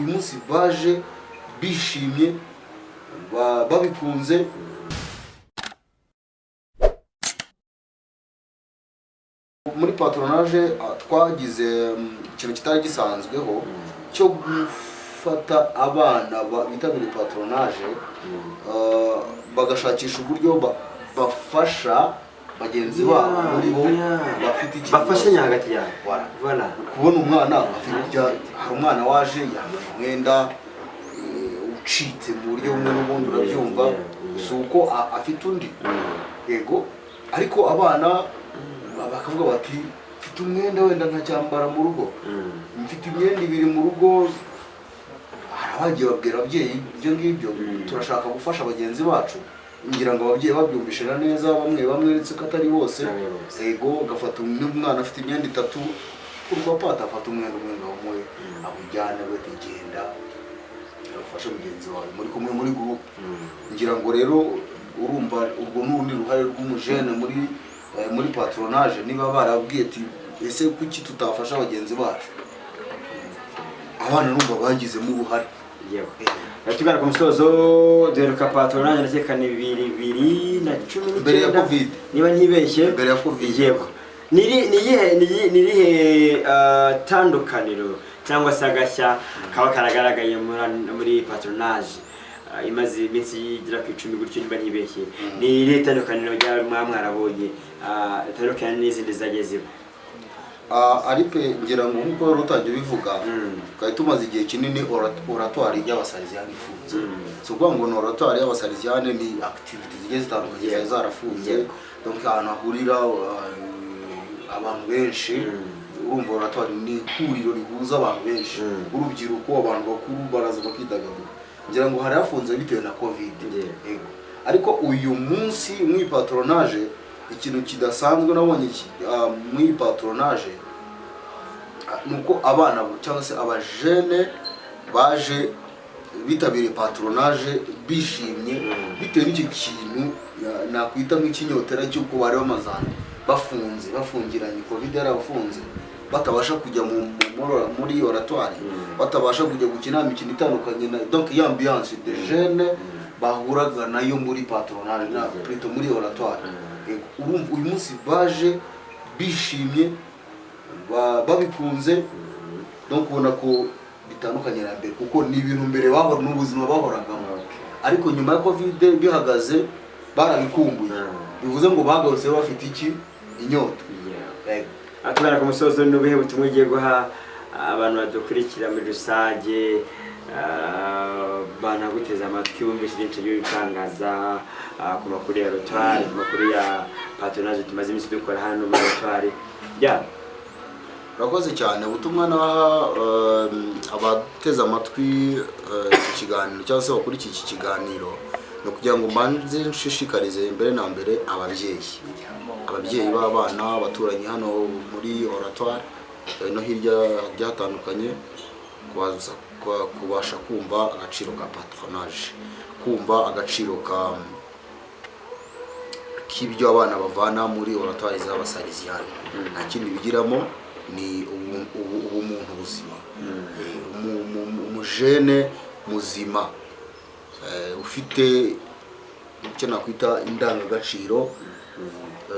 Uyu munsi baje bishimye, babikunze. Muri patronage twagize ikintu kitari gisanzweho cyo gufata abana bitabiriye patronage, bagashakisha uburyo bafasha bagenzi babo muri bo bafite ikintu. Bafashanya hagati yabo. Voilà. Voilà. Kubona umwana afite hari umwana waje yambaye umwenda ucitse mu buryo bumwe n'ubundi, urabyumva, si uko afite undi. Yego, ariko abana bakavuga bati: "Mfite umwenda wenda nkacyambara mu rugo, mfite imyenda ibiri mu rugo." Hari abagiye babwira ababyeyi ibyo ngibyo: "Turashaka gufasha bagenzi bacu." Ngira ngo ababyeyi babyumvishe na neza, bamwe bamwe, uretse ko atari bose. Atari bose. Yego, agafata umwana afite imyenda itatu, urwa pata afata umwenda umwe ngo awumuhe, awujyane, bati: "Genda ufashe mugenzi wawe muri kumwe muri groupe." Ngira ngo rero urumva urwo ni urundi ruhare rw'umujene muri patronage. Niba barabwiye ati: "Ese kuki tutafasha bagenzi bacu?" Abana numva bagizemo uruhare. Yewe, tugana ku musozo, duheruka patronage ndakeka ni 2019. Mbere ya Covid. Niba ntibeshye. Mbere ya Covid. Yego. Ni irihe tandukaniro cyangwa se agashya kaba karagaragaye muri patronage imaze iminsi igera ku 10 gutyo, niba ntibeshye? Ni irihe tandukaniro ryaba mwaba mwarabonye ritandukanye n'izindi zagiye ziba? Aripe, ngira ngo nk'uko wari utangiye ubivuga, twari tumaze igihe kinini oratoire y'Abasaleziyani ifunze. Si ukuvuga ngo ni oratoire y'Abasaleziyani, ni activity zigiye zitandukanye zari zarafunze. Donc ahantu hahurira abantu benshi, urumva oratoire ni ihuriro rihuza abantu benshi, urubyiruko, abantu bakuru, baraza bakidagadura. Ngira ngo hari hafunze bitewe na Covid. Yego. Ariko uyu munsi mu patronage, ikintu kidasanzwe nabonye mu patronage ni uko abana cyangwa se abajene baje bitabiriye patronage bishimye, bitewe n'icyo kintu nakwita nk'ikinyotera cy'uko bari bamaze ahantu bafunze, bafungiranye, Covid yarabafunze, batabasha kujya muri oratoire, batabasha kujya gukina imikino itandukanye na donc ya ambiance de jeune bahuraga nayo muri patronage, na plutôt muri oratoire. Yego, urumva uyu munsi baje bishimye, babikunze. Donc ubona ko bitandukanye na mbere, kuko ni ibintu mbere bahora, n'ubuzima bahoragamo, ariko nyuma ya Covid bihagaze barabikumbuye. Bivuze ngo bagarutse bafite iki? Inyota. Yego. Tugana ku musozo, ni ubuhe butumwa ugiye guha abantu badukurikira muri rusange, banaguteze amatwi, bumvise byinshi by'ibitangaza ku makuru ya oratoire, ku makuru ya patronage tumaze iminsi dukora hano muri oratoire ya? Urakoze cyane. Ubutumwa naha abateze amatwi iki kiganiro cyangwa se bakurikiye iki kiganiro, ni ukugira ngo mbanze nshishikarize mbere na mbere ababyeyi b'abana, abaturanyi hano muri oratoire no hirya hagiye hatandukanye, kubasha kumva agaciro ka patronage, kumva agaciro ka k'ibyo abana bavana muri oratoire z'Abasaleziyani. Nta kindi bigiramo, ni ubumuntu buzima. Umujene muzima ufite icyo nakwita indangagaciro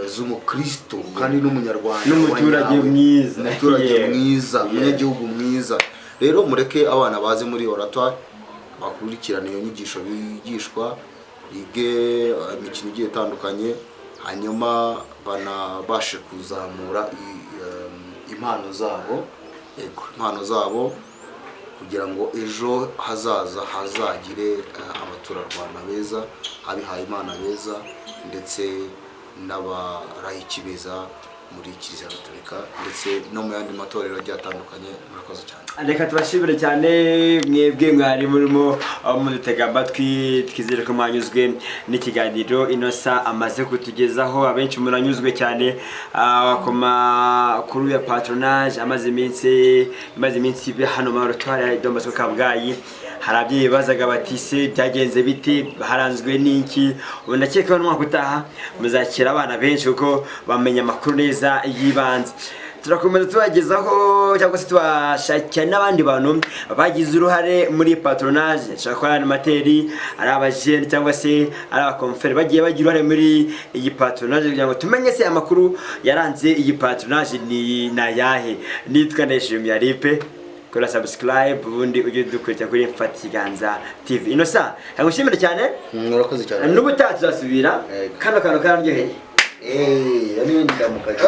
z'umukristo kandi n'umunyarwanda n'umuturage wa nyawe. Mwiza. Umuturage mwiza, umunyagihugu mwiza. Rero mureke abana baze muri oratoire, bakurikirane iyo nyigisho bigishwa, bige imikino igiye itandukanye, hanyuma banabashe kuzamura impano zabo. Yego, impano zabo, kugira ngo ejo hazaza hazagire abaturarwanda beza, abihaye Imana beza, ndetse n'abarayiki beza muri Kiliziya Gatolika ndetse no mu yandi matorero agiye atandukanye. Murakoze cyane. Reka tubashimire cyane mwebwe mwari murimo mudutega amatwi. Twizere ko mwanyuzwe n'ikiganiro Inosa amaze kutugezaho. Abenshi muranyuzwe cyane ku makuru ya patronage amaze iminsi imaze iminsi iba hano muri oratoire ya Don Bosco Kabgayi. Hari ababyeyi bazaga bati: "Se byagenze bite? Haranzwe n'iki?" Ubu ndakeka ko n'umwaka utaha muzakira abana benshi, kuko bamenya amakuru neza y'ibanze. Turakomeza tubagezaho cyangwa se tubashakira n'abandi bantu bagize uruhare muri patronage, nshobora kuba ari animateri, ari abajene cyangwa se ari abakomfere bagiye bagira uruhare muri iyi patronage, kugira ngo tumenye se amakuru yaranze iyi patronage ni ayahe. Nitwa Ndayishimiye Aripe. Kora subscribe, ubundi ujye udukurikira kuri Mfata Ikiganza TV. Innocent, ngushimire cyane. Murakoze cyane. N'ubutaha tuzasubira. Yego. Kano kantu kararyoheye. Eh, niyo ndamukaje.